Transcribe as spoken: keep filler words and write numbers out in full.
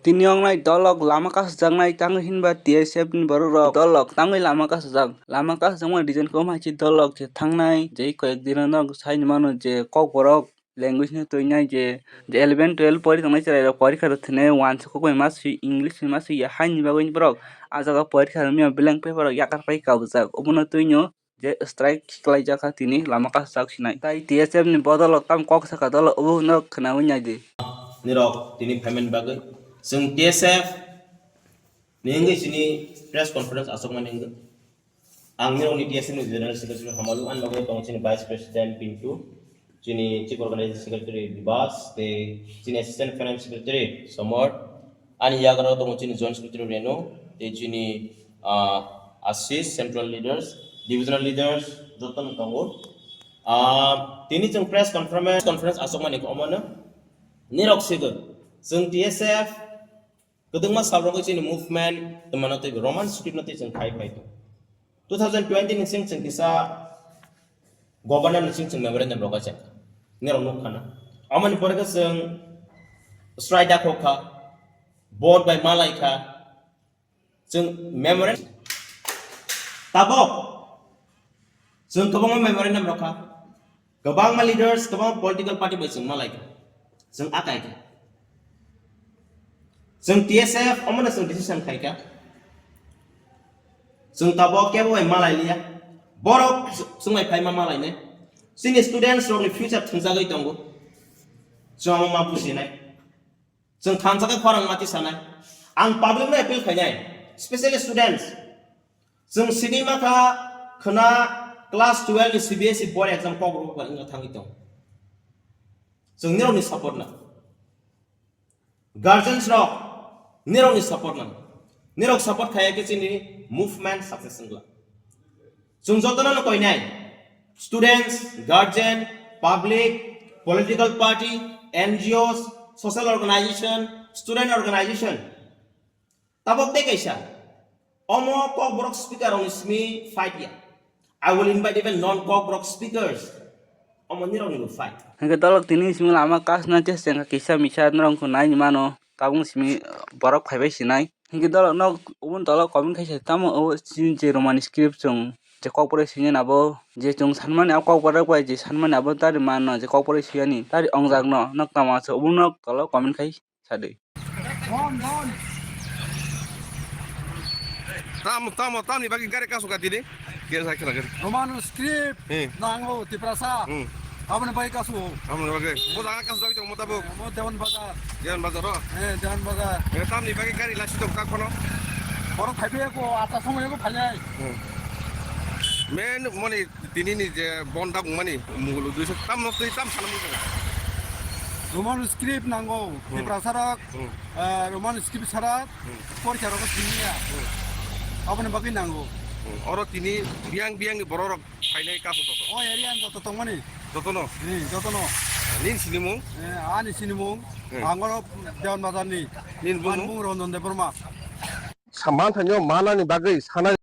Tini wngnai dolok lama kasajaknai tangwi hinba T S F ni borok rok dolok tangwi lama kasajak. Lama kasajakmani reason khe omo hai se dolok je thangnai je koyek dino nog saini mano je kokborok language no twinai je, je eleven twelve pori tongnai chwrai rok porikha rok thwinai uansukha koi ma swi English ma swi ya haini bagwi borok ah jaga porikha rok mia blank paper rok yakar pai kabujak obono twino je strike khlaijak kha tini lama kasajak sinai. Tai T S F ni bodol o tam kok saka dolo obo no khwnawi naidi. Nirok tini phaimani bagwi chwng T S F ni wngwi chini press conference aswkmani wngwi. Ang nirokni T S F ni General Secretary Hamalu, ani bagwi tongo chini Vice President Pintu, chini Chief Organizing Secretary Bibas, tei chini Assistant Finance Secretary Somor, ani yagra tongo chini Joint Secretary Renu, tei chini, ah, Ashish, Central Leaders, Divisional Leaders, jotono tongo. Ah, tini chwng press conference, conference aswkmani khe omono nirok sigwi chwng T S F kwdwkma salrogwi chini movement twmano tei Roman script no tei chwng khai phai tongo. Two thousand twenty ni sing chwng kisa governor ni sing chwng memorandum rok kaisa nirok nuk khana. Amoni pore khe chwng strike da khok kha, vote bai malai kha, chwng memorandum tabok chwng kwbangma memorandum rok kha, kwbangma leaders, kwbangma political party bai chwng malai kha, chwng akai kha. Chwng T S F omono chwng decision khai kha. Chwng tabok kebo bai malai liya. Borok chwng bai phaima malai nai. Chini students rokni future thwngjagwi tongo. Chwng omo ma buji nai. Chwng thansa khe khorang mati sanai. Ang public no appeal khainai, specially students. Chwng sini ma kha khwna class twelve ni C B S E board exam kok rwkha wngkha thangwi tong. Chwng nirokni support na. Guardians rok nirokni support nang. Nirok support khaya khe chini movement success wngla. Chwng jotono no koinai, students, guardian, public, political party, N G Os, social organization, student organization. Tabok tei kaisa, omo Kokborok speaker rokni simi fight ya. I will invite even non Kokborok speakers. Omo nirokni bo fight. Hingke dolok tini simi lama kasna cheseng kisa misa norok naini mano. Tabung simi borok phaibai sinai. Hingke dolok nok ubun dolok comment khaisa tamo o chini je Roman script chwng je Kokborok sini nabo je chwng sanmani abo Kokborok bai je sanmani abo tari mano je Kokborok siyani tari ongjak no nok tamo se ubun nok dolok comment khai sadi. Tamo, tamo, tamni bagwi gari kasu ka tini? Khe sa khela gari. Roman script. Hmm. Nango, Tiprasa. Hmm. Aboni bagwi kasu. Aboni bagwi. Bo jaga kasu jagwi tong mo tabuk. Mo Dewan Bazar. Dewan Bazar o? Eh, Dewan Bazar. Eh, tamni bagwi gari lasi tong ka khono? Borok phaibe ko, ata somoi ko phainai. Hmm. Men moni Tini ni je bon da bungmani mugulu duiso tam no twi tam sana mugulu. Roman script nango, hmm. Tiprasa rok, hmm. Eh, Roman script sara, hmm. Porikha rok siniya. Hmm. Aboni bagwi nango. Hmm. Oro tini biyang biyang ni borok rok phainai kaso joto. O area ni joto tongmani. Joto no? Hmm, joto no. Nini sinimung? Eh, ani sinimung. Hmm. Angoro Dewan Bazar ni. Nini bumung? Ani bumung Ranjan Debbarma. Sa-, manthaino manani bagwi sanai